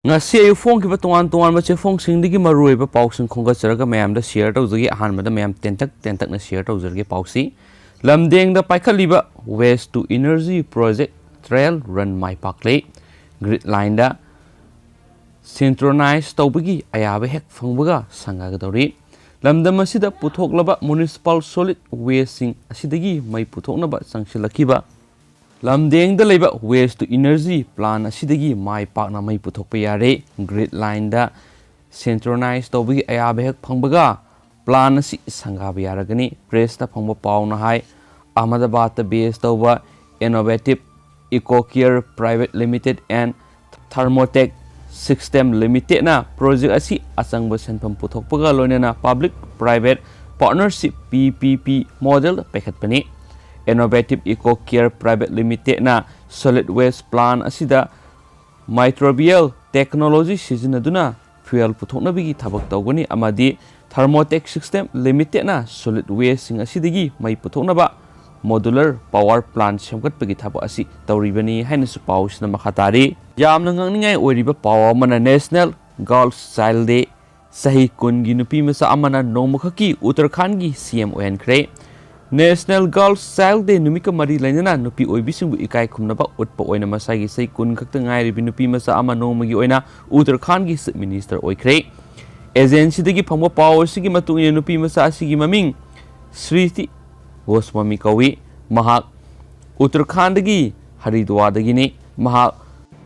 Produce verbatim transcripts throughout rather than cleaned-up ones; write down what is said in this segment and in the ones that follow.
ꯉꯁꯤ ꯑꯌꯨꯛ ꯐꯣꯡꯈꯤꯕ ꯇꯣꯉꯥꯟ ꯇꯣꯉꯥꯟꯕ ꯆꯦꯐꯣꯡꯁꯤꯡꯗꯒꯤ ꯃꯔꯨꯑꯣꯏꯕ ꯄꯥꯎꯁꯤꯡ ꯈꯣꯝꯒꯠꯆꯔꯒ ꯃꯌꯥꯝꯗ share ꯇꯧꯖꯒꯦ꯫ ꯑꯍꯥꯟꯕꯗ ꯃꯌꯥꯝ ꯇꯦꯟꯇꯛ ꯇꯦꯟꯇꯛꯅ share ꯇꯧꯖꯔꯒꯦ ꯄꯥꯎꯁꯤ꯫ ꯂꯝꯗꯦꯡꯗ ꯄꯥꯏꯈꯠꯂꯤꯕ Waste to Energy Project trial run my ꯄꯥꯛꯂꯦ꯫ Grid lineꯗ synchronize ꯇꯧꯕꯒꯤ ꯑꯌꯥꯕ ꯍꯦꯛ ꯐꯪꯕꯒ ꯁꯪꯒꯥꯒꯗꯧꯔꯤ꯫ ꯂꯝꯗꯝ ꯑꯁꯤꯗ ꯄꯨꯊꯣꯛꯂꯕ municipal solid wasteꯁꯤꯡ ꯑꯁꯤꯗꯒꯤ ꯃꯩ ꯄꯨꯊꯣꯛꯅꯕ ꯆꯪꯁꯤꯜꯂꯛꯈꯤꯕ ꯂꯝꯗꯦꯡꯗ ꯂꯩꯕ Waste to Energy plant ꯑꯁꯤꯗꯒꯤ ꯃꯥꯏ ꯄꯥꯛꯅ ꯃꯩ ꯄꯨꯊꯣꯛꯄ ꯌꯥꯔꯦ꯫ Grid lineꯗ synchronize ꯇꯧꯕꯒꯤ ꯑꯌꯥꯕ ꯍꯦꯛ ꯐꯪꯕꯒ plant ꯑꯁꯤ ꯁꯪꯒꯥꯕ ꯌꯥꯔꯒꯅꯤ꯫ Pressꯇ ꯐꯪꯕ ꯄꯥꯎꯅ ꯍꯥꯏ, ꯑꯍꯃꯗꯕꯥꯗꯇ base ꯇꯧꯕ Innovative Eco Care Private Limited and Thermotech System Limitedꯅ project ꯑꯁꯤ ꯑꯆꯪꯕ ꯁꯦꯟꯐꯝ ꯄꯨꯊꯣꯛꯄꯒ ꯂꯣꯏꯅꯅ public private partnership, P P P model ꯄꯥꯏꯈꯠꯄꯅꯤ꯫ Innovative Eco Care Private Limitedꯅ solid waste plant ꯑꯁꯤꯗ microbial technology ꯁꯤꯖꯤꯟꯅꯗꯨꯅ fuel ꯄꯨꯊꯣꯛꯅꯕꯒꯤ ꯊꯕꯛ ꯇꯧꯒꯅꯤ ꯑꯃꯗꯤ Thermotech System Limitedꯅ solid wasteꯁꯤꯡ ꯑꯁꯤꯗꯒꯤ ꯃꯩ ꯄꯨꯊꯣꯛꯅꯕ modular power plant ꯁꯦꯝꯒꯠꯄꯒꯤ ꯊꯕꯛ ꯑꯁꯤ ꯇꯧꯔꯤꯕꯅꯤ ꯍꯥꯏꯅꯁꯨ ꯄꯥꯎꯁꯤꯅ ꯃꯈꯥ ꯇꯥꯔꯤ꯫ ꯌꯥꯝꯅ ꯉꯛꯅꯤꯡꯉꯥꯏ ꯑꯣꯏꯔꯤꯕ ꯄꯥꯎ ꯑꯃꯅ National Girls Child Day, ꯆꯍꯤ ꯀꯨꯟꯒꯤ ꯅꯨꯄꯤ ꯃꯆꯥ ꯑꯃꯅ ꯅꯣꯡꯃꯈꯛꯀꯤ ꯎꯠꯇꯔꯈꯥꯟꯒꯤ C M ꯑꯣꯏꯍꯟꯈ꯭ꯔꯦ꯫ National Girls Child Day ꯅꯨꯃꯤꯠꯀ ꯃꯔꯤ ꯂꯩꯅꯅ ꯅꯨꯄꯤ ꯑꯣꯏꯕꯤꯁꯤꯡꯕꯨ ꯏꯀꯥꯏ ꯈꯨꯝꯅꯕ ꯎꯠꯄ ꯑꯣꯏꯅ ꯃꯁꯥꯒꯤ ꯆꯍꯤ ꯀꯨꯟ ꯈꯛꯇ ꯉꯥꯏꯔꯤꯕꯤ ꯅꯨꯄꯤ ꯃꯆꯥ ꯑꯃ ꯅꯣꯡꯃꯒꯤ ꯑꯣꯏꯅ ꯎꯠꯇꯔꯈꯥꯟꯒꯤ Chief Minister ꯑꯣꯏꯈ꯭ꯔꯦ꯫ Agencyꯗꯒꯤ ꯐꯪꯕ ꯄꯥꯎ ꯑꯁꯤꯒꯤ ꯃꯇꯨꯡ ꯏꯟꯅ ꯅꯨꯄꯤ ꯃꯆꯥ ꯑꯁꯤꯒꯤ ꯃꯃꯤꯡ ꯁ꯭ꯔꯤꯇꯤ ꯒꯣꯁ꯭ꯋꯥꯃꯤ ꯀꯧꯏ꯫ ꯃꯍꯥꯛ ꯎꯠꯇꯔꯈꯥꯟꯗꯒꯤ ꯍꯔꯤꯗ꯭ꯋꯥꯔꯗꯒꯤꯅꯤ꯫ ꯃꯍꯥꯛ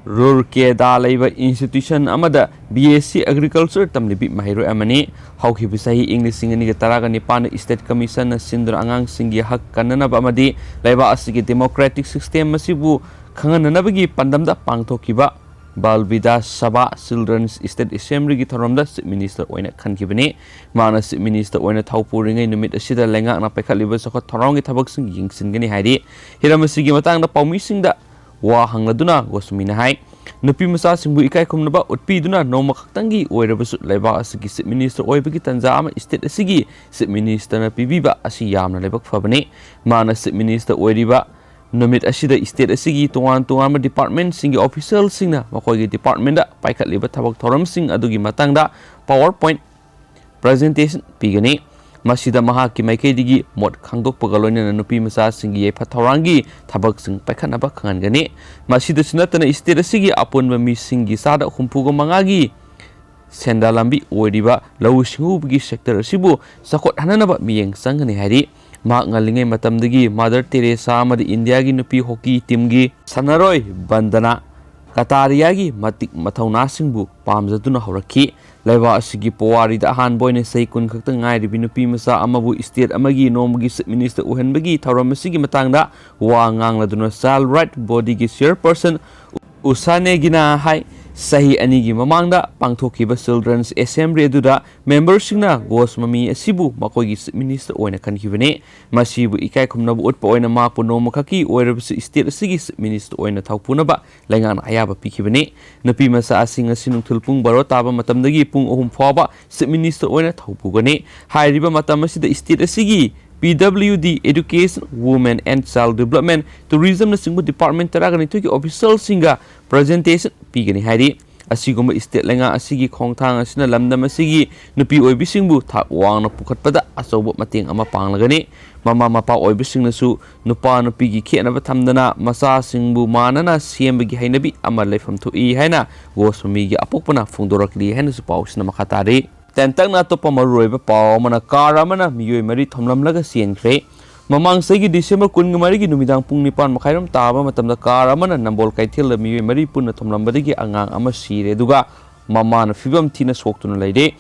ꯔꯨꯔꯀꯦꯗꯥ ꯂꯩꯕ institution ꯑꯃꯗ B S C Agriculture ꯇꯝꯂꯤꯕꯤ ꯃꯍꯩꯔꯣꯏ ꯑꯃꯅꯤ꯫ ꯍꯧꯈꯤꯕ ꯆꯍꯤ ꯏꯪ ꯂꯤꯁꯤꯡ ꯑꯅꯤꯒ ꯇꯔꯥꯒ ꯅꯤꯄꯥꯟꯗ State Commissionꯅ ꯁꯤꯟꯗꯨꯅ ꯑꯉꯥꯡꯁꯤꯡꯒꯤ ꯍꯛ ꯀꯟꯅꯅꯕ ꯑꯃꯗꯤ ꯂꯩꯕꯥꯛ ꯑꯁꯤꯒꯤ democratic system ꯑꯁꯤꯕꯨ ꯈꯪꯍꯟꯅꯅꯕꯒꯤ ꯄꯥꯟꯗꯝꯗ ꯄꯥꯡꯊꯣꯛꯈꯤꯕ ꯕꯥꯜ ꯕꯤꯗꯥꯁ ꯁꯚꯥ Children's State Assemblyꯒꯤ ꯊꯧꯔꯝꯗ Chief Minister ꯑꯣꯏꯅ ꯈꯟꯈꯤꯕꯅꯤ꯫ ꯃꯍꯥꯛꯅ Chief Minister ꯑꯣꯏꯅ ꯊꯧ ꯄꯨꯔꯤꯉꯩ ꯅꯨꯃꯤꯠ ꯑꯁꯤꯗ ꯂꯩꯉꯥꯛꯅ ꯄꯥꯏꯈꯠꯂꯤꯕ ꯆꯥꯎꯈꯠ ꯊꯧꯔꯥꯡꯒꯤ ꯊꯕꯛꯁꯤꯡ ꯌꯦꯡꯁꯤꯟꯒꯅꯤ ꯍꯥꯏꯔꯤ꯫ ꯍꯤꯔꯝ ꯑꯁꯤꯒꯤ ꯃꯇꯥꯡꯗ ꯄꯥꯎꯃꯤꯁꯤꯡꯗ ꯋꯥ ꯍꯪꯂꯗꯨꯅ ꯒꯣꯁ꯭ꯋꯥꯃꯤꯅ ꯍꯥꯏ, ꯅꯨꯄꯤ ꯃꯆꯥꯁꯤꯡꯕꯨ ꯏꯀꯥꯏ ꯈꯨꯝꯅꯕ ꯎꯠꯄꯤꯗꯨꯅ ꯅꯣꯡꯃ ꯈꯛꯇꯪꯒꯤ ꯑꯣꯏꯔꯕꯁꯨ ꯂꯩꯕꯥꯛ ꯑꯁꯤꯒꯤ Chief Minister ꯑꯣꯏꯕꯒꯤ ꯇꯥꯟꯖꯥ ꯑꯃ state ꯑꯁꯤꯒꯤ Chief Ministerꯅ ꯄꯤꯕꯤꯕ ꯑꯁꯤ ꯌꯥꯝꯅ ꯂꯥꯏꯕꯛ ꯐꯕꯅꯤ꯫ ꯃꯍꯥꯛꯅ Chief Minister ꯑꯣꯏꯔꯤꯕ ꯅꯨꯃꯤꯠ ꯑꯁꯤꯗ state ꯑꯁꯤꯒꯤ ꯇꯣꯉꯥꯟ ꯇꯣꯉꯥꯟꯕ departmentꯁꯤꯡꯒꯤ officialꯁꯤꯡꯅ ꯃꯈꯣꯏꯒꯤ departmentꯗ ꯄꯥꯏꯈꯠꯂꯤꯕ ꯊꯕꯛ ꯊꯧꯔꯝꯁꯤꯡ ꯑꯗꯨꯒꯤ ꯃꯇꯥꯡꯗ PowerPoint presentation ꯄꯤꯒꯅꯤ꯫ ꯃꯁꯤꯗ ꯃꯍꯥꯛꯀꯤ ꯃꯥꯏꯀꯩꯗꯒꯤ ꯃꯣꯠ ꯈꯪꯗꯣꯛꯄꯒ ꯂꯣꯏꯅꯅ ꯅꯨꯄꯤ ꯃꯆꯥꯁꯤꯡꯒꯤ ꯌꯥꯏꯐ ꯊꯧꯔꯥꯡꯒꯤ ꯊꯕꯛꯁꯤꯡ ꯄꯥꯏꯈꯠꯅꯕ ꯈꯪꯍꯟꯒꯅꯤ꯫ ꯃꯁꯤꯗꯁꯨ ꯅꯠꯇꯅ state ꯑꯁꯤꯒꯤ ꯑꯄꯨꯟꯕ ꯃꯤꯁꯤꯡꯒꯤ ꯆꯥꯗ ꯍꯨꯝꯐꯨꯒ ꯃꯉꯥꯒꯤ ꯁꯦꯟꯗꯥꯟ ꯂꯝꯕꯤ ꯑꯣꯏꯔꯤꯕ ꯂꯧꯎ ꯁꯤꯡꯎꯕꯒꯤ sector ꯑꯁꯤꯕꯨ ꯆꯥꯎꯈꯠꯍꯟꯅꯅꯕ ꯃꯤꯠꯌꯦꯡ ꯆꯪꯒꯅꯤ ꯍꯥꯏꯔꯤ꯫ ꯃꯍꯥꯛ ꯉꯜꯂꯤꯉꯩ ꯃꯇꯝꯗꯒꯤ Mother Teresa ꯑꯃꯗꯤ ꯏꯟꯗꯤꯌꯥꯒꯤ ꯅꯨꯄꯤ hockey teamꯒꯤ ꯁꯥꯟꯅꯔꯣꯏ ꯕꯟꯗꯅꯥ ꯀꯇꯥꯔꯤꯌꯥꯒꯤ ꯃꯇꯤꯛ ꯃꯊꯧꯅꯥꯁꯤꯡꯕꯨ ꯄꯥꯝꯖꯗꯨꯅ ꯍꯧꯔꯛꯈꯤ꯫ ꯂꯩꯕꯥꯛ ꯑꯁꯤꯒꯤ ꯄꯨꯋꯥꯔꯤꯗ ꯑꯍꯥꯟꯕ ꯑꯣꯏꯅ ꯆꯍꯤ ꯀꯨꯟ ꯈꯛꯇ ꯉꯥꯏꯔꯤꯕꯤ ꯅꯨꯄꯤ ꯃꯆꯥ ꯑꯃꯕꯨ state ꯑꯃꯒꯤ ꯅꯣꯡꯃꯒꯤ chief minister ꯑꯣꯏꯍꯟꯕꯒꯤ ꯊꯧꯔꯝ ꯑꯁꯤꯒꯤ ꯃꯇꯥꯡꯗ ꯋꯥ ꯉꯥꯡꯂꯗꯨꯅ child right bodyꯒꯤ chairperson ꯎꯁꯥꯅꯦꯒꯤꯅ ꯍꯥꯏ, ꯆꯍꯤ ꯑꯅꯤꯒꯤ ꯃꯃꯥꯡꯗ ꯄꯥꯡꯊꯣꯛꯈꯤꯕ Children's Assembly ꯑꯗꯨꯗ memberꯁꯤꯡꯅ ꯒꯣꯁ꯭ꯋꯥꯃꯤ ꯑꯁꯤꯕꯨ ꯃꯈꯣꯏꯒꯤ chief minister ꯑꯣꯏꯅ ꯈꯟꯈꯤꯕꯅꯤ꯫ ꯃꯁꯤꯕꯨ ꯏꯀꯥꯏ ꯈꯨꯝꯅꯕ ꯎꯠꯄ ꯑꯣꯏꯅ ꯃꯍꯥꯛꯄꯨ ꯅꯣꯡꯃꯈꯛꯀꯤ ꯑꯣꯏꯔꯕꯁꯨ state ꯑꯁꯤꯒꯤ chief minister ꯑꯣꯏꯅ ꯊꯧꯄꯨꯅꯕ ꯂꯩꯉꯥꯛꯅ ꯑꯌꯥꯕ ꯄꯤꯈꯤꯕꯅꯤ꯫ ꯅꯨꯄꯤ ꯃꯆꯥ ꯑꯁꯤ ꯉꯁꯤ ꯅꯨꯡꯊꯤꯜ ꯄꯨꯡ ꯕꯥꯔꯣ ꯇꯥꯕ ꯃꯇꯝꯗꯒꯤ ꯄꯨꯡ ꯑꯍꯨꯝ ꯐꯥꯎꯕ chief minister ꯑꯣꯏꯅ ꯊꯧꯄꯨꯒꯅꯤ꯫ ꯍꯥꯏꯔꯤꯕ ꯃꯇꯝ ꯑꯁꯤꯗ state ꯑꯁꯤꯒꯤ P W D, Education, Women and Child Development, Tourismꯅꯆꯤꯡꯕ department ꯇꯔꯥꯒ ꯅꯤꯊꯣꯏꯒꯤ officialꯁꯤꯡꯒ presentation ꯄꯤꯒꯅꯤ ꯍꯥꯏꯔꯤ꯫ ꯑꯁꯤꯒꯨꯝꯕ state ꯂꯩꯉꯥꯛ ꯑꯁꯤꯒꯤ ꯈꯣꯡꯊꯥꯡ ꯑꯁꯤꯅ ꯂꯝꯗꯝ ꯑꯁꯤꯒꯤ ꯅꯨꯄꯤ ꯑꯣꯏꯕꯤꯁꯤꯡꯕꯨ ꯊꯥꯛ ꯋꯥꯡꯅ ꯄꯨꯈꯠꯄꯗ ꯑꯆꯧꯕ ꯃꯇꯦꯡ ꯑꯃ ꯄꯥꯡꯂꯒꯅꯤ꯫ ꯃꯃꯥ ꯃꯄꯥ ꯑꯣꯏꯕꯁꯤꯡꯅꯁꯨ ꯅꯨꯄꯥ ꯅꯨꯄꯤꯒꯤ ꯈꯦꯠꯅꯕ ꯊꯝꯗꯅ ꯃꯆꯥꯁꯤꯡꯕꯨ ꯃꯥꯟꯅꯅ ꯁꯦꯝꯕꯒꯤ ꯍꯩꯅꯕꯤ ꯑꯃ ꯂꯩꯐꯝ ꯊꯣꯛꯏ ꯍꯥꯏꯅ ꯒꯣꯁ꯭ꯋꯥꯃꯤꯒꯤ ꯑꯄꯣꯛꯄꯅ ꯐꯣꯡꯗꯣꯔꯛꯂꯤ ꯍꯥꯏꯅꯁꯨ ꯄꯥꯎꯁꯤꯅ ꯃꯈꯥ ꯇꯥꯔꯤ꯫ ꯇꯦꯟꯇꯛꯅ ꯑꯇꯣꯞꯄ ꯃꯔꯨꯑꯣꯏꯕ ꯄꯥꯎ ꯑꯃꯅ, car ꯑꯃꯅ ꯃꯤꯑꯣꯏ ꯃꯔꯤ ꯊꯣꯝꯂꯝꯂꯒ ꯆꯦꯟꯈ꯭ꯔꯦ꯫ ꯃꯃꯥꯡ ꯆꯍꯤꯒꯤ December ꯀꯨꯟꯒ ꯃꯔꯤꯒꯤ ꯅꯨꯃꯤꯗꯥꯡ ꯄꯨꯡ ꯅꯤꯄꯥꯟ ꯃꯈꯥꯏꯔꯣꯝ ꯇꯥꯕ ꯃꯇꯝꯗ car ꯑꯃꯅ ꯅꯝꯕꯣꯜ ꯀꯩꯊꯦꯜꯗ ꯃꯤꯑꯣꯏ ꯃꯔꯤ ꯄꯨꯟꯅ ꯊꯣꯝꯂꯝꯕꯗꯒꯤ ꯑꯉꯥꯡ ꯑꯃ ꯁꯤꯔꯦ, ꯑꯗꯨꯒ ꯃꯃꯥꯅ ꯐꯤꯕꯝ ꯊꯤꯅ ꯁꯣꯛꯇꯨꯅ ꯂꯩꯔꯦ꯫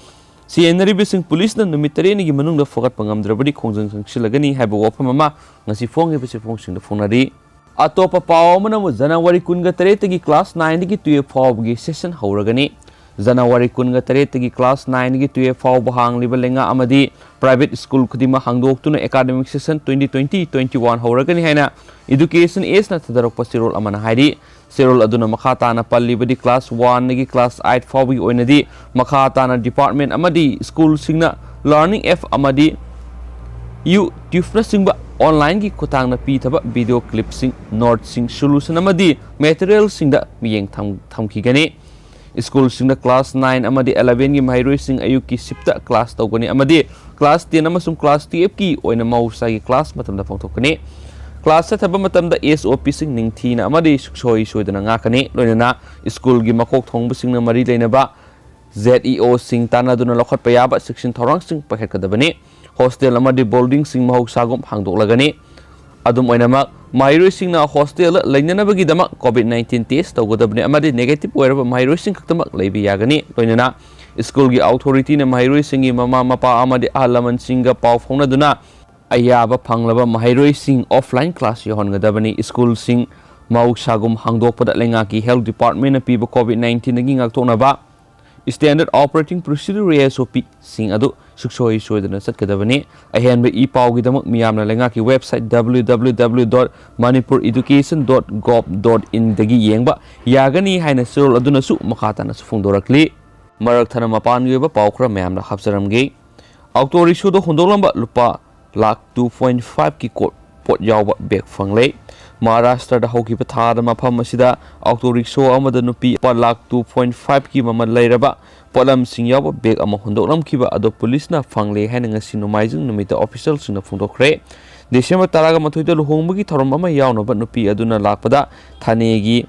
ꯆꯦꯟꯅꯔꯤꯕꯁꯤꯡ ꯄꯨꯂꯤꯁꯅ ꯅꯨꯃꯤꯠ ꯇꯔꯦꯠꯅꯤꯒꯤ ꯃꯅꯨꯡꯗ ꯐꯒꯠꯄ ꯉꯝꯗ꯭ꯔꯕꯗꯤ ꯈꯣꯡꯖꯪ ꯆꯪꯁꯤꯜꯂꯒꯅꯤ ꯍꯥꯏꯕ ꯋꯥꯐꯝ ꯑꯃ ꯉꯁꯤ ꯐꯣꯡꯉꯤꯕ ꯆꯦꯐꯣꯡꯁꯤꯡꯗ ꯐꯣꯡꯅꯔꯤ꯫ ꯑꯇꯣꯞꯄ ꯄꯥꯎ ꯑꯃꯅ ꯑꯃꯨꯛ January ꯀꯨꯟꯒ ꯇꯔꯦꯠꯇꯒꯤ class nineꯗꯒꯤ twelve ꯐꯥꯎꯕꯒꯤ session ꯍꯧꯔꯒꯅꯤ꯫ January ꯀꯨꯟꯒ ꯇꯔꯦꯠꯇꯒꯤ class nineꯗꯒꯤ twelve ꯐꯥꯎꯕ ꯍꯥꯡꯂꯤꯕ ꯂꯩꯉꯥꯛ ꯑꯃꯗꯤ private school ꯈꯨꯗꯤꯡꯃꯛ ꯍꯥꯡꯗꯣꯛꯇꯨꯅ academic session twenty twenty twenty one ꯍꯧꯔꯒꯅꯤ ꯍꯥꯏꯅ Education Sꯅ ꯊꯥꯗꯔꯛꯄ ꯆꯦꯔꯣꯜ ꯑꯃꯅ ꯍꯥꯏꯔꯤ꯫ ꯆꯦꯔꯣꯜ ꯑꯗꯨꯅ ꯃꯈꯥ ꯇꯥꯅ ꯄꯜꯂꯤꯕꯗꯤ class oneꯗꯒꯤ class eight ꯐꯥꯎꯕꯒꯤ ꯑꯣꯏꯅꯗꯤ ꯃꯈꯥ ꯇꯥꯅ department ꯑꯃꯗꯤ schoolꯁꯤꯡꯅ Learning App ꯑꯃꯗꯤ YouTubeꯅꯆꯤꯡꯕ ꯑꯣꯟꯂꯥꯏꯟꯒꯤ ꯈꯨꯠꯊꯥꯡꯗ ꯄꯤꯊꯕ ꯚꯤꯗꯤꯑꯣ ꯀ꯭ꯂꯤꯞꯁꯤꯡ, ꯅꯣꯠꯁꯤꯡ, ꯁꯣꯂꯨꯁꯟ ꯑꯃꯗꯤ ꯃꯦꯇꯔꯤꯌꯦꯜꯁꯤꯡꯗ ꯃꯤꯠꯌꯦꯡ ꯊꯝ-, ꯊꯝꯈꯤꯒꯅꯤ꯫ ꯁ꯭ꯀꯨꯜꯁꯤꯡꯗ ꯀ꯭ꯂꯥꯁ ꯅꯥꯏꯟ ꯑꯃꯗꯤ ꯑꯦꯂꯚꯦꯟꯒꯤ ꯃꯍꯩꯔꯣꯏꯁꯤꯡ ꯑꯌꯨꯛꯀꯤ ꯁꯤꯞꯇ ꯀ꯭ꯂꯥꯁ ꯇꯧꯒꯅꯤ ꯑꯃꯗꯤ ꯀ꯭ꯂꯥꯁ ꯇꯦꯟ ꯑꯃꯁꯨꯡ ꯀ꯭ꯂꯥꯁ ꯇꯨꯌꯦꯜꯐꯀꯤ ꯑꯣꯏꯅ ꯃꯍꯧꯁꯥꯒꯤ ꯀ꯭ꯂꯥꯁ ꯃꯇꯝꯗ ꯄꯥꯡꯊꯣꯛꯀꯅꯤ꯫ ꯀ꯭ꯂꯥꯁ ꯆꯠꯊꯕ ꯃꯇꯝꯗ ꯑꯦꯁ ꯑꯣ ꯄꯤꯁꯤꯡ ꯅꯤꯡꯊꯤꯅ ꯑꯃꯗꯤ ꯁꯨꯡꯁꯣꯏ ꯁꯣꯏꯗꯅ ꯉꯥꯛꯀꯅꯤ꯫ ꯂꯣꯏꯅꯅ ꯁ꯭ꯀꯨꯜꯒꯤ ꯃꯀꯣꯛ ꯊꯣꯡꯕꯁꯤꯡꯅ ꯃꯔꯤ ꯂꯩꯅꯕ ꯖꯦꯗ ꯏ ꯑꯣꯁꯤꯡ ꯇꯥꯟꯅꯗꯨꯅ ꯂꯧꯈꯠꯄ ꯌꯥꯕ ꯆꯦꯛꯁꯤꯟ ꯊꯧꯔꯥꯡꯁꯤꯡ ꯄꯥꯏꯈꯠꯀꯗꯕꯅꯤ꯫ ꯍꯣꯁꯇꯦꯜ ꯑꯃꯗꯤ ꯕꯣꯔꯗꯤꯡꯁꯤꯡ ꯃꯍꯧꯁꯥꯒꯨꯝ ꯍꯥꯡꯗꯣꯛꯂꯒꯅꯤ꯫ ꯑꯗꯨꯝ ꯑꯣꯏꯅꯃꯛ, ꯃꯍꯩꯔꯣꯏꯁꯤꯡꯅ ꯍꯣꯁꯇꯦꯜꯗ ꯂꯩꯅꯅꯕꯒꯤꯗꯃꯛ ꯀꯣꯚꯤꯗ ꯅꯥꯏꯟꯇꯤꯟ ꯇꯦꯁ ꯇꯧꯒꯗꯕꯅꯤ ꯑꯃꯗꯤ ꯅꯦꯒꯦꯇꯤꯚ ꯑꯣꯏꯔꯕ ꯃꯍꯩꯔꯣꯏꯁꯤꯡ ꯈꯛꯇꯃꯛ ꯂꯩꯕ ꯌꯥꯒꯅꯤ꯫ ꯂꯣꯏꯅꯅ ꯁ꯭ꯀꯨꯜꯒꯤ ꯑꯣꯊꯣꯔꯤꯇꯤꯅ ꯃꯍꯩꯔꯣꯏꯁꯤꯡꯒꯤ ꯃꯃꯥ ꯃꯄꯥ ꯑꯃꯗꯤ ꯑꯍꯜ ꯂꯃꯟꯁꯤꯡꯒ ꯄꯥꯎ ꯐꯥꯎꯅꯗꯨꯅ ꯑꯌꯥꯕ ꯐꯪꯂꯕ ꯃꯍꯩꯔꯣꯏꯁꯤꯡ ꯑꯣꯐꯂꯥꯏꯟ ꯀ꯭ꯂꯥꯁ ꯌꯥꯎꯍꯟꯒꯗꯕꯅꯤ꯫ ꯁ꯭ꯀꯨꯜꯁꯤꯡ ꯃꯍꯧꯁꯥꯒꯨꯝ ꯍꯥꯡꯗꯣꯛꯄꯗ ꯂꯩꯉꯥꯛꯀꯤ ꯍꯦꯜꯊ ꯗꯤꯄꯥꯔꯠꯃꯦꯟꯅ ꯄꯤꯕ ꯀꯣꯚꯤꯗ ꯅꯥꯏꯟꯇꯤꯟꯗꯒꯤ ꯉꯥꯛꯊꯣꯛꯅꯕ ꯁ꯭ꯇꯦꯟꯗꯔꯗ ꯑꯣꯄꯔꯦꯇꯤꯡ ꯄ꯭ꯔꯣꯁꯤꯗ꯭ꯌꯨꯔ, ꯑꯦꯁ ꯑꯣ ꯄꯤꯁꯤꯡ ꯑꯗꯨ ꯁꯨꯡꯁꯣꯏ ꯁꯣꯏꯗꯅ ꯆꯠꯀꯗꯕꯅꯤ꯫ ꯑꯍꯦꯟꯕ ꯏ ꯄꯥꯎꯒꯤꯗꯃꯛ ꯃꯤꯌꯥꯝꯅ ꯂꯩꯉꯥꯛꯀꯤ website W W W dot manipur education dot gov dot in ꯗꯒꯤ ꯌꯦꯡꯕ ꯌꯥꯒꯅꯤ ꯍꯥꯏꯅ ꯆꯦꯔꯣꯜ ꯑꯗꯨꯅꯁꯨ ꯃꯈꯥ ꯇꯥꯅꯁꯨ ꯐꯣꯡꯗꯣꯔꯛꯂꯤ꯫ ꯃꯔꯛ ꯊꯠꯅ ꯃꯄꯥꯟꯒꯤ ꯑꯣꯏꯕ ꯄꯥꯎ ꯈꯔ ꯃꯌꯥꯝꯅ ꯍꯥꯞꯆꯔꯝꯒꯦ꯫ ꯑꯣꯇꯣ ꯔꯤꯛꯁꯣꯗ ꯍꯨꯟꯗꯣꯛꯂꯝꯕ ꯂꯨꯄꯥ ꯂꯥꯈ two point five ꯀꯤ ꯀꯣ-, ꯄꯣꯠ ꯌꯥꯎꯕ ꯕꯦꯒ ꯐꯪꯂꯦ꯫ ꯃꯍꯥꯔꯥꯁꯇ꯭ꯔꯗ ꯍꯧꯈꯤꯕ ꯊꯥꯗ ꯃꯐꯝ ꯑꯁꯤꯗ ꯑꯣꯇꯣ ꯔꯤꯛꯁꯣ ꯑꯃꯗ ꯅꯨꯄꯤ ꯂꯨꯄꯥ ꯂꯥꯈ two point five ꯀꯤ ꯃꯃꯜ ꯂꯩꯔꯕ ꯄꯣꯠꯂꯝꯁꯤꯡ ꯌꯥꯎꯕ ꯕꯦꯒ ꯑꯃ ꯍꯨꯟꯗꯣꯛꯂꯝꯈꯤꯕ ꯑꯗꯨ ꯄꯨꯂꯤꯁꯅ ꯐꯪꯂꯦ ꯍꯥꯏꯅ ꯉꯁꯤ ꯅꯣꯡꯃꯥꯏꯖꯤꯡ ꯅꯨꯃꯤꯠꯇ ꯑꯣꯐꯤꯁꯤꯌꯦꯜꯁꯤꯡꯅ ꯐꯣꯡꯗꯣꯛꯈ꯭ꯔꯦ꯫ ꯗꯤꯁꯦꯝꯕꯔ ꯇꯔꯥꯃꯥꯊꯣꯏꯗ ꯂꯨꯍꯣꯡꯕꯒꯤ ꯊꯧꯔꯝ ꯑꯃ ꯌꯥꯎꯅꯕ ꯅꯨꯄꯤ ꯑꯗꯨꯅ ꯂꯥꯛꯄꯗ ꯊꯥꯅꯦꯒꯤ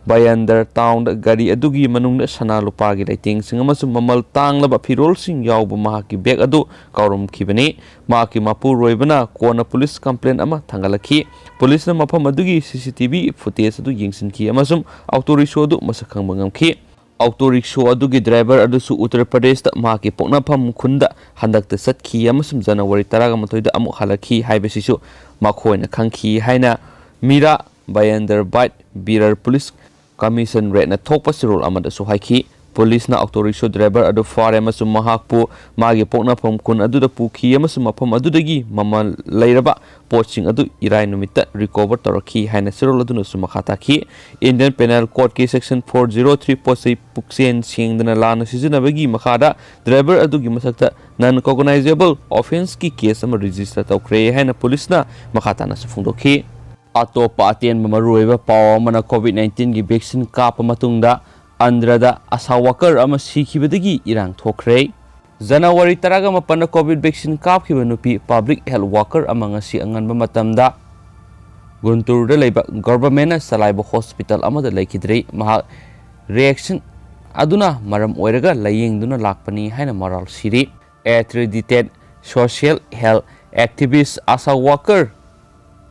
ꯕꯌꯟꯗꯔ ꯇꯥꯎꯟꯗ ꯒꯥꯔꯤ ꯑꯗꯨꯒꯤ ꯃꯅꯨꯡꯗ ꯁꯅꯥ ꯂꯨꯄꯥꯒꯤ ꯂꯩꯇꯦꯡꯁꯤꯡ ꯑꯃꯁꯨꯡ ꯃꯃꯜ ꯇꯥꯡꯂꯕ ꯐꯤꯔꯣꯜꯁꯤꯡ ꯌꯥꯎꯕ ꯃꯍꯥꯛꯀꯤ ꯕꯦꯒ ꯑꯗꯨ ꯀꯥꯎꯔꯝꯈꯤꯕꯅꯤ꯫ ꯃꯍꯥꯛꯀꯤ ꯃꯄꯨꯔꯣꯏꯕꯅ ꯀꯣꯟꯅ ꯄꯨꯂꯤꯁ ꯀꯝꯄ꯭ꯂꯦꯟ ꯑꯃ ꯊꯥꯡꯒꯠꯂꯛꯈꯤ꯫ ꯄꯨꯂꯤꯁꯅ ꯃꯐꯝ ꯑꯗꯨꯒꯤ ꯁꯤ ꯁꯤ ꯇꯤ ꯚꯤ ꯐꯨꯇꯦꯖ ꯑꯗꯨ ꯌꯦꯡꯁꯤꯟꯈꯤ ꯑꯃꯁꯨꯡ ꯑꯣꯇꯣ ꯔꯤꯛꯁꯣ ꯑꯗꯨ ꯃꯁꯛ ꯈꯪꯕ ꯉꯝꯈꯤ꯫ ꯑꯣꯇꯣ ꯔꯤꯛꯁꯣ ꯑꯗꯨꯒꯤ ꯗ꯭ꯔꯥꯏꯚꯔ ꯑꯗꯨꯁꯨ ꯎꯠꯇꯔ ꯄ꯭ꯔꯗꯦꯁꯇ ꯃꯍꯥꯛꯀꯤ ꯄꯣꯛꯅꯐꯝ ꯈꯨꯟꯗ ꯍꯟꯗꯛꯇ ꯆꯠꯈꯤ ꯑꯃꯁꯨꯡ ꯖꯅꯋꯥꯔꯤ ꯇꯔꯥꯃꯥꯊꯣꯏꯗ ꯑꯃꯨꯛ ꯍꯜꯂꯛꯈꯤ ꯍꯥꯏꯕꯁꯤꯁꯨ ꯃꯈꯣꯏꯅ ꯈꯪꯈꯤ ꯍꯥꯏꯅ ꯃꯤꯔꯥ ꯕꯌꯟꯗꯔ ꯕꯥꯏꯠ ꯕꯤꯔꯔ ꯄꯨꯂꯤꯁ ꯀꯃꯤꯁꯅꯔꯦꯠꯅ ꯊꯣꯛꯄ ꯆꯦꯔꯣꯜ ꯑꯃꯗꯁꯨ ꯍꯥꯏꯈꯤ꯫ ꯄꯨꯂꯤꯁꯅ ꯑꯣꯇꯣ ꯔꯤꯛꯁꯣ ꯗ꯭ꯔꯥꯏꯚꯔ ꯑꯗꯨ ꯐꯥꯔꯦ ꯑꯃꯁꯨꯡ ꯃꯍꯥꯛꯄꯨ ꯃꯥꯒꯤ ꯄꯣꯛꯅꯐꯝ ꯈꯨꯟ ꯑꯗꯨꯗ ꯄꯨꯈꯤ ꯑꯃꯁꯨꯡ ꯃꯐꯝ ꯑꯗꯨꯗꯒꯤ ꯃꯃꯜ ꯂꯩꯔꯕ ꯄꯣꯠꯁꯤꯡ ꯑꯗꯨ ꯏꯔꯥꯏ ꯅꯨꯃꯤꯠꯇ ꯔꯤꯀꯣꯚꯔ ꯇꯧꯔꯛꯈꯤ ꯍꯥꯏꯅ ꯆꯦꯔꯣꯜ ꯑꯗꯨꯅꯁꯨ ꯃꯈꯥ ꯇꯥꯈꯤ꯫ Indian Penal Court ꯀꯤ Section four zero three ꯄꯣꯠ ꯆꯩ ꯄꯨꯛꯆꯦꯟ ꯁꯦꯡꯗꯅ ꯂꯥꯟꯅ ꯁꯤꯖꯤꯟꯅꯕꯒꯤ ꯃꯈꯥꯗ ꯗ꯭ꯔꯥꯏꯚꯔ ꯑꯗꯨꯒꯤ ꯃꯊꯛꯇ non cognizable offence ꯀꯤ case ꯑꯃ register ꯇꯧꯈ꯭ꯔꯦ ꯍꯥꯏꯅ ꯄꯨꯂꯤꯁꯅ ꯃꯈꯥ ꯇꯥꯅꯁꯨ ꯐꯣꯡꯗꯣꯛꯈꯤ꯫ ꯑꯇꯣꯞꯄ ꯑꯇꯦꯟꯕ ꯃꯔꯨꯑꯣꯏꯕ ꯄꯥꯎ ꯑꯃꯅ, COVID nineteen ꯒꯤ vaccine ꯀꯥꯞꯄ ꯃꯇꯨꯡꯗ ꯑꯟꯙ꯭ꯔꯗ ꯑꯁꯥ ꯋꯥꯀꯔ ꯑꯃ ꯁꯤꯈꯤꯕꯗꯒꯤ ꯏꯔꯥꯡ ꯊꯣꯛꯈ꯭ꯔꯦ꯫ ꯖꯅꯋꯥꯔꯤ ꯇꯔꯥꯃꯥꯄꯟꯗ COVID vaccine ꯀꯥꯞꯈꯤꯕ ꯅꯨꯄꯤ public health worker ꯑꯃ ꯉꯁꯤ ꯑꯉꯟꯕ ꯃꯇꯝꯗ ꯒꯨꯟꯇꯨꯔꯗ ꯂꯩꯕ government ꯅ ꯆꯂꯥꯏꯕ hospital ꯑꯃꯗ ꯂꯩꯈꯤꯗ꯭ꯔꯦ꯫ ꯃꯍꯥꯛ reaction ꯑꯗꯨꯅ ꯃꯔꯝ ꯑꯣꯏꯔꯒ ꯂꯥꯌꯦꯡꯗꯨꯅ ꯂꯥꯛꯄꯅꯤ ꯍꯥꯏꯅ ꯃꯔꯥꯜ ꯁꯤꯔꯤ꯫ Accredited social health activist ꯑꯁꯥ worker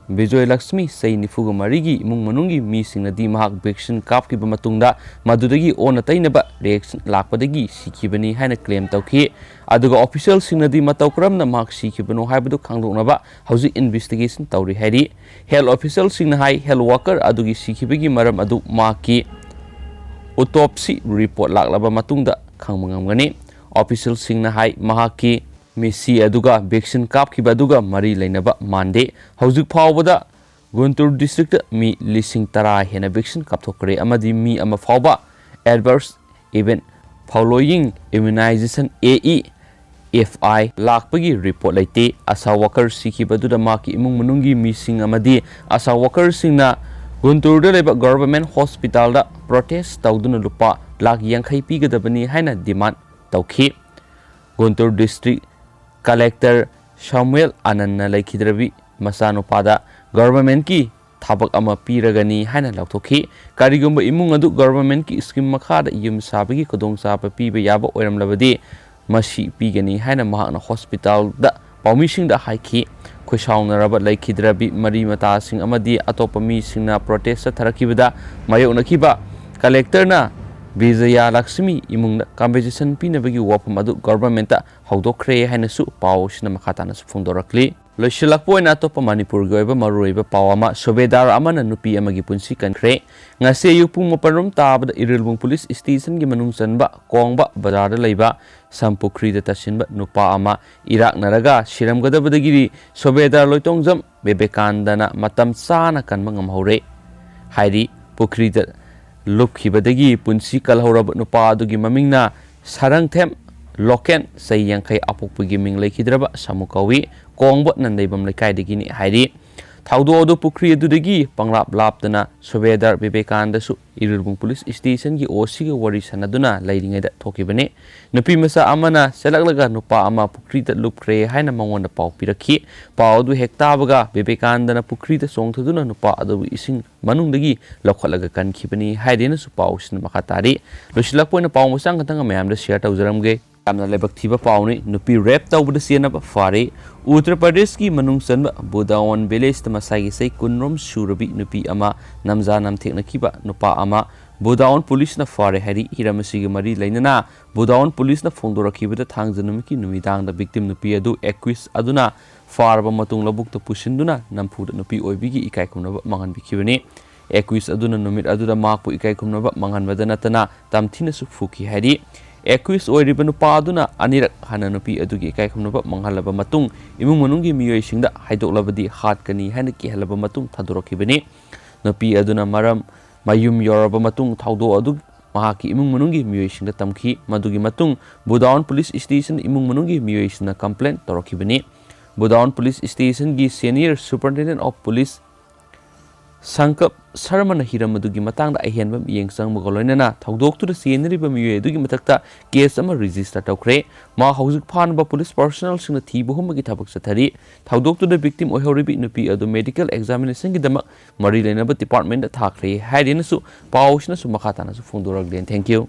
ꯕꯤꯖꯣꯏ ꯂꯛꯁꯃꯤ, ꯆꯍꯤ ꯅꯤꯐꯨꯒ ꯃꯔꯤꯒꯤ ꯏꯃꯨꯡ ꯃꯅꯨꯡꯒꯤ ꯃꯤꯁꯤꯡꯅꯗꯤ ꯃꯍꯥꯛ vaccine ꯀꯥꯞꯈꯤꯕ ꯃꯇꯨꯡꯗ ꯃꯗꯨꯗꯒꯤ ꯑꯣꯟꯅ ꯇꯩꯅꯕ reaction ꯂꯥꯛꯄꯗꯒꯤ ꯁꯤꯈꯤꯕꯅꯤ ꯍꯥꯏꯅ claim ꯇꯧꯈꯤ꯫ ꯑꯗꯨꯒ official ꯁꯤꯡꯅꯗꯤ ꯃꯇꯧ ꯀꯔꯝꯅ ꯃꯍꯥꯛ ꯁꯤꯈꯤꯕꯅꯣ ꯍꯥꯏꯕꯗꯨ ꯈꯪꯗꯣꯛꯅꯕ ꯍꯧꯖꯤꯛ investigation ꯇꯧꯔꯤ ꯍꯥꯏꯔꯤ꯫ Health official ꯁꯤꯡꯅ ꯍꯥꯏ, health worker ꯑꯗꯨꯒꯤ ꯁꯤꯈꯤꯕꯒꯤ ꯃꯔꯝ ꯑꯗꯨ ꯃꯍꯥꯛꯀꯤ autopsy report ꯂꯥꯛꯂꯕ ꯃꯇꯨꯡꯗ ꯈꯪꯕ ꯉꯝꯒꯅꯤ꯫ Official ꯁꯤꯡꯅ ꯍꯥꯏ, ꯃꯍꯥꯛꯀꯤ ꯃꯤꯠꯁꯤ ꯑꯗꯨꯒ vaccine ꯀꯥꯞꯈꯤꯕ ꯑꯗꯨꯒ ꯃꯔꯤ ꯂꯩꯅꯕ ꯃꯥꯟꯗꯦ꯫ ꯍꯧꯖꯤꯛ ꯐꯥꯎꯕꯗ ꯒꯨꯟꯇꯨꯔ district ꯇ ꯃꯤ ꯂꯤꯁꯤꯡ ꯇꯔꯥ ꯍꯦꯟꯅ vaccine ꯀꯥꯞꯊꯣꯛꯈ꯭ꯔꯦ ꯑꯃꯗꯤ ꯃꯤ ꯑꯃ ꯐꯥꯎꯕ adverse event following immunization, A E F I, ꯂꯥꯛꯄꯒꯤ report ꯂꯩꯇꯦ꯫ ꯑꯁꯥ worker ꯁꯤꯈꯤꯕꯗꯨꯗ ꯃꯍꯥꯛꯀꯤ ꯏꯃꯨꯡ ꯃꯅꯨꯡꯒꯤ ꯃꯤꯁꯤꯡ ꯑꯃꯗꯤ ꯑꯁꯥ worker ꯁꯤꯡꯅ ꯒꯨꯟꯇꯨꯔꯗ ꯂꯩꯕ government hospital ꯗ protest ꯇꯧꯗꯨꯅ ꯂꯨꯄꯥ ꯂꯥꯈ ꯌꯥꯡꯈꯩ ꯄꯤꯒꯗꯕꯅꯤ ꯍꯥꯏꯅ demand ꯇꯧꯈꯤ꯫ ꯒꯨꯟꯇꯨꯔ district collector ꯁꯥꯃꯨꯑꯦꯜ ꯑꯥꯅꯟꯅ ꯂꯩꯈꯤꯗ꯭ꯔꯕꯤ ꯃꯆꯥꯅꯨꯄꯥꯗ government ꯀꯤ ꯊꯕꯛ ꯑꯃ ꯄꯤꯔꯒꯅꯤ ꯍꯥꯏꯅ ꯂꯥꯎꯊꯣꯛꯈꯤ꯫ ꯀꯔꯤꯒꯨꯝꯕ ꯏꯃꯨꯡ ꯑꯗꯨ government ꯀꯤ scheme ꯃꯈꯥꯗ ꯌꯨꯝ ꯁꯥꯕꯒꯤ ꯈꯨꯗꯣꯡꯆꯥꯕ ꯄꯤꯕ ꯌꯥꯕ ꯑꯣꯏꯔꯝꯂꯕꯗꯤ, ꯃꯁꯤ ꯄꯤꯒꯅꯤ ꯍꯥꯏꯅ ꯃꯍꯥꯛꯅ hospital ꯗ ꯄꯥꯎꯃꯤꯁꯤꯡꯗ ꯍꯥꯏꯈꯤ꯫ ꯈꯣꯏꯁꯥꯎꯅꯔꯕ ꯂꯩꯈꯤꯗ꯭ꯔꯕꯤ ꯃꯔꯤ ꯃꯇꯥꯁꯤꯡ ꯑꯃꯗꯤ ꯑꯇꯣꯞꯄ ꯃꯤꯁꯤꯡꯅ protest ꯆꯠꯊꯔꯛꯈꯤꯕꯗ ꯃꯥꯌꯣꯛꯅꯈꯤꯕ collector ꯅ ꯕꯤꯖꯌ ꯂꯛꯁꯃꯤ ꯏꯃꯨꯡꯗ compensation ꯄꯤꯅꯕꯒꯤ ꯋꯥꯐꯝ ꯑꯗꯨ government ꯇ ꯍꯧꯗꯣꯛꯈ꯭ꯔꯦ ꯍꯥꯏꯅꯁꯨ ꯄꯥꯎ ꯑꯁꯤꯅ ꯃꯈꯥ ꯇꯥꯅꯁꯨ ꯐꯣꯡꯗꯣꯔꯛꯂꯤ꯫ ꯂꯣꯏꯁꯤꯜꯂꯛꯄ ꯑꯣꯏꯅ ꯑꯇꯣꯞꯄ ꯃꯅꯤꯄꯨꯔꯒꯤ ꯑꯣꯏꯕ ꯃꯔꯨꯑꯣꯏꯕ ꯄꯥꯎ ꯑꯃ, ꯁꯨꯕꯦꯗꯥꯔ ꯑꯃꯅ ꯅꯨꯄꯤ ꯑꯃꯒꯤ ꯄꯨꯟꯁꯤ ꯀꯟꯈ꯭ꯔꯦ꯫ ꯉꯁꯤ ꯑꯌꯨꯛ ꯄꯨꯡ ꯃꯥꯄꯟ ꯔꯣꯝ ꯇꯥꯕꯗ ꯏꯔꯤꯜꯕꯨꯡ ꯄꯨꯂꯤꯁ ꯁ꯭ꯇꯦꯁꯟꯒꯤ ꯃꯅꯨꯡ ꯆꯟꯕ ꯀꯣꯡꯕ ꯕꯖꯥꯔꯗ ꯂꯩꯕ ꯁꯝꯄꯨꯈ꯭ꯔꯤꯗ ꯇꯥꯁꯤꯟꯕ ꯅꯨꯄꯥ ꯑꯃ ꯏꯔꯥꯛꯅꯔꯒ ꯁꯤꯔꯝꯒꯗꯕꯗꯒꯤꯗꯤ ꯁꯨꯕꯦꯗꯥꯔ ꯂꯣꯏꯇꯣꯡꯖꯝ ꯕꯤꯕꯦꯀꯥꯟꯗꯅ ꯃꯇꯝ ꯆꯥꯅ ꯀꯟꯕ ꯉꯝꯍꯧꯔꯦ꯫ ꯍꯥꯏꯗꯤ, ꯄꯨꯈ꯭ꯔꯤꯗ ꯂꯨꯞꯈꯤꯕꯗꯒꯤ ꯄꯨꯟꯁꯤ ꯀꯜꯍꯧꯔꯕ ꯅꯨꯄꯥ ꯑꯗꯨꯒꯤ ꯃꯃꯤꯡꯅ ꯁꯔꯪꯊꯦꯝ ꯂꯣꯀꯦꯟ, ꯆꯍꯤ ꯌꯥꯡꯈꯩ, ꯑꯄꯣꯛꯄꯒꯤ ꯃꯤꯡ ꯂꯩꯈꯤꯗ꯭ꯔꯕ ꯁꯥꯃꯨ ꯀꯧꯏ, ꯀꯣꯡꯕ ꯅꯟꯗꯩꯕꯝ ꯂꯩꯀꯥꯏꯗꯒꯤꯅꯤ ꯍꯥꯏꯔꯤ꯫ ꯊꯧꯗꯣꯛ ꯑꯗꯨ ꯄꯨꯈ꯭ꯔꯤ ꯑꯗꯨꯗꯒꯤ ꯄꯪꯂꯥꯞ ꯂꯥꯞꯇꯅ ꯁꯨꯕꯦꯗꯥꯔ ꯕꯤꯕꯦꯀꯥꯟꯗꯁꯨ ꯏꯔꯤꯜꯕꯨꯡ ꯄꯨꯂꯤꯁ ꯁ꯭ꯇꯦꯁꯟꯒꯤ ꯑꯣ ꯁꯤꯒ ꯋꯥꯔꯤ ꯁꯥꯟꯅꯗꯨꯅ ꯂꯩꯔꯤꯉꯩꯗ ꯊꯣꯛꯈꯤꯕꯅꯤ꯫ ꯅꯨꯄꯤ ꯃꯆꯥ ꯑꯃꯅ ꯆꯦꯜꯂꯛꯂꯒ ꯅꯨꯄꯥ ꯑꯃ ꯄꯨꯈ꯭ꯔꯤꯗ ꯂꯨꯞꯈ꯭ꯔꯦ ꯍꯥꯏꯅ ꯃꯉꯣꯟꯗ ꯄꯥꯎ ꯄꯤꯔꯛꯈꯤ꯫ ꯄꯥꯎ ꯑꯗꯨ ꯍꯦꯛ ꯇꯥꯕꯒ ꯕꯤꯕꯦꯀꯥꯟꯗꯅ ꯄꯨꯈ꯭ꯔꯤꯗ ꯆꯣꯡꯊꯗꯨꯅ ꯅꯨꯄꯥ ꯑꯗꯨꯕꯨ ꯏꯁꯤꯡ ꯃꯅꯨꯡꯗꯒꯤ ꯂꯧꯈꯠꯂꯒ ꯀꯟꯈꯤꯕꯅꯤ ꯍꯥꯏꯗꯨꯅꯁꯨ ꯄꯥꯎꯁꯤꯅ ꯃꯈꯥ ꯇꯥꯔꯤ꯫ ꯂꯣꯏꯁꯤꯜꯂꯛꯄ ꯑꯣꯏꯅ ꯄꯥꯎ ꯃꯆꯥ ꯈꯛꯇꯪ ꯃꯌꯥꯝꯗ share ꯇꯧꯖꯔꯝꯒꯦ꯫ ꯌꯥꯝꯅ ꯂꯥꯏꯕꯛ ꯊꯤꯕ ꯄꯥꯎꯅꯤ꯫ ꯅꯨꯄꯤ rape ꯇꯧꯕꯗ ꯆꯦꯟꯅꯕ ꯐꯥꯔꯦ꯫ ꯎꯠꯇꯔ ꯄ꯭ꯔꯗꯦꯁꯀꯤ ꯃꯅꯨꯡ ꯆꯟꯕ ꯕꯨꯗꯥꯋꯟ ꯚꯤꯂꯦꯖꯇ ꯃꯁꯥꯒꯤ ꯆꯍꯤ ꯀꯨꯟꯔꯣꯝ ꯁꯨꯔꯕꯤ ꯅꯨꯄꯤ ꯑꯃ ꯅꯝꯖꯥ ꯅꯝꯊꯦꯛꯅꯈꯤꯕ ꯅꯨꯄꯥ ꯑꯃ ꯕꯨꯗꯥꯋꯟ ꯄꯨꯂꯤꯁꯅ ꯐꯥꯔꯦ ꯍꯥꯏꯔꯤ꯫ ꯍꯤꯔꯝ ꯑꯁꯤꯒꯤ ꯃꯔꯤ ꯂꯩꯅꯅ ꯕꯨꯗꯥꯋꯟ ꯄꯨꯂꯤꯁꯅ ꯐꯣꯡꯗꯣꯔꯛꯈꯤꯕꯗ, ꯊꯥꯡꯖ ꯅꯨꯃꯤꯠꯀꯤ ꯅꯨꯃꯤꯗꯥꯡꯗ victim ꯅꯨꯄꯤ ꯑꯗꯨ accused ꯑꯗꯨꯅ ꯐꯥꯔꯕ ꯃꯇꯨꯡ ꯂꯧꯕꯨꯛꯇ ꯄꯨꯁꯤꯟꯗꯨꯅ ꯅꯝꯐꯨꯗ ꯅꯨꯄꯤ ꯑꯣꯏꯕꯤꯒꯤ ꯏꯀꯥꯏ ꯈꯨꯝꯅꯕ ꯃꯥꯡꯍꯟꯕꯤꯈꯤꯕꯅꯤ꯫ Accused ꯑꯗꯨꯅ ꯅꯨꯃꯤꯠ ꯑꯗꯨꯗ ꯃꯍꯥꯛꯄꯨ ꯏꯀꯥꯏ ꯈꯨꯝꯅꯕ ꯃꯥꯡꯍꯟꯕꯗ ꯅꯠꯇꯅ ꯇꯝꯊꯤꯅꯁꯨ ꯐꯨꯈꯤ ꯍꯥꯏꯔꯤ꯫ Accused ꯑꯣꯏꯔꯤꯕ ꯅꯨꯄꯥ ꯑꯗꯨꯅ ꯑꯅꯤꯔꯛ ꯍꯟꯅ ꯅꯨꯄꯤ ꯑꯗꯨꯒꯤ ꯏꯀꯥꯏ ꯈꯨꯝꯅꯕ ꯃꯥꯡꯍꯜꯂꯕ ꯃꯇꯨꯡ, ꯏꯃꯨꯡ ꯃꯅꯨꯡꯒꯤ ꯃꯤꯑꯣꯏꯁꯤꯡꯗ ꯍꯥꯏꯗꯣꯛꯂꯕꯗꯤ ꯍꯥꯠꯀꯅꯤ ꯍꯥꯏꯅ ꯀꯤꯍꯜꯂꯕ ꯃꯇꯨꯡ ꯊꯥꯗꯣꯔꯛꯈꯤꯕꯅꯤ꯫ ꯅꯨꯄꯤ ꯑꯗꯨꯅ ꯃꯔꯝ ꯃꯌꯨꯝ ꯌꯧꯔꯕ ꯃꯇꯨꯡ ꯊꯧꯗꯣꯛ ꯑꯗꯨ ꯃꯍꯥꯛꯀꯤ ꯏꯃꯨꯡ ꯃꯅꯨꯡꯒꯤ ꯃꯤꯑꯣꯏꯁꯤꯡꯗ ꯇꯝꯈꯤ꯫ ꯃꯗꯨꯒꯤ ꯃꯇꯨꯡ ꯕꯨꯗꯥꯋꯟ ꯄꯨꯂꯤꯁ ꯁ꯭ꯇꯦꯁꯟ ꯏꯃꯨꯡ ꯃꯅꯨꯡꯒꯤ ꯃꯤꯑꯣꯏꯁꯤꯡꯅ complaint ꯇꯧꯔꯛꯈꯤꯕꯅꯤ꯫ ꯕꯨꯗꯥꯋꯟ ꯄꯨꯂꯤꯁ ꯁ꯭ꯇꯦꯁꯟꯒꯤ senior superintendent of police Sankalp ꯁꯔꯃꯅ ꯍꯤꯔꯝ ꯑꯗꯨꯒꯤ ꯃꯇꯥꯡꯗ ꯑꯍꯦꯟꯕ ꯃꯤꯠꯌꯦꯡ ꯆꯪꯕꯒ ꯂꯣꯏꯅꯅ ꯊꯧꯗꯣꯛꯇꯨꯗ ꯆꯦꯟꯅꯔꯤꯕ ꯃꯤꯑꯣꯏ ꯑꯗꯨꯒꯤ ꯃꯊꯛꯇ case ꯑꯃ register ꯇꯧꯈ꯭ꯔꯦ꯫ ꯃꯥ ꯍꯧꯖꯤꯛ ꯐꯥꯅꯕ ꯄꯨꯂꯤꯁ personnelꯁꯤꯡꯅ ꯊꯤꯕ ꯍꯨꯝꯕꯒꯤ ꯊꯕꯛ ꯆꯠꯊꯔꯤ꯫ ꯊꯧꯗꯣꯛꯇꯨꯗ victim ꯑꯣꯏꯍꯧꯔꯤꯕꯤ ꯅꯨꯄꯤ ꯑꯗꯨ medical examinationꯒꯤꯗꯃꯛ ꯃꯔꯤ ꯂꯩꯅꯕ departmentꯇ ꯊꯥꯈ꯭ꯔꯦ ꯍꯥꯏꯗꯨꯅꯁꯨ ꯄꯥꯎꯁꯤꯅꯁꯨ ꯃꯈꯥ ꯇꯥꯅꯁꯨ ꯐꯣꯡꯗꯣꯔꯛꯂꯦ꯫ Thank you꯫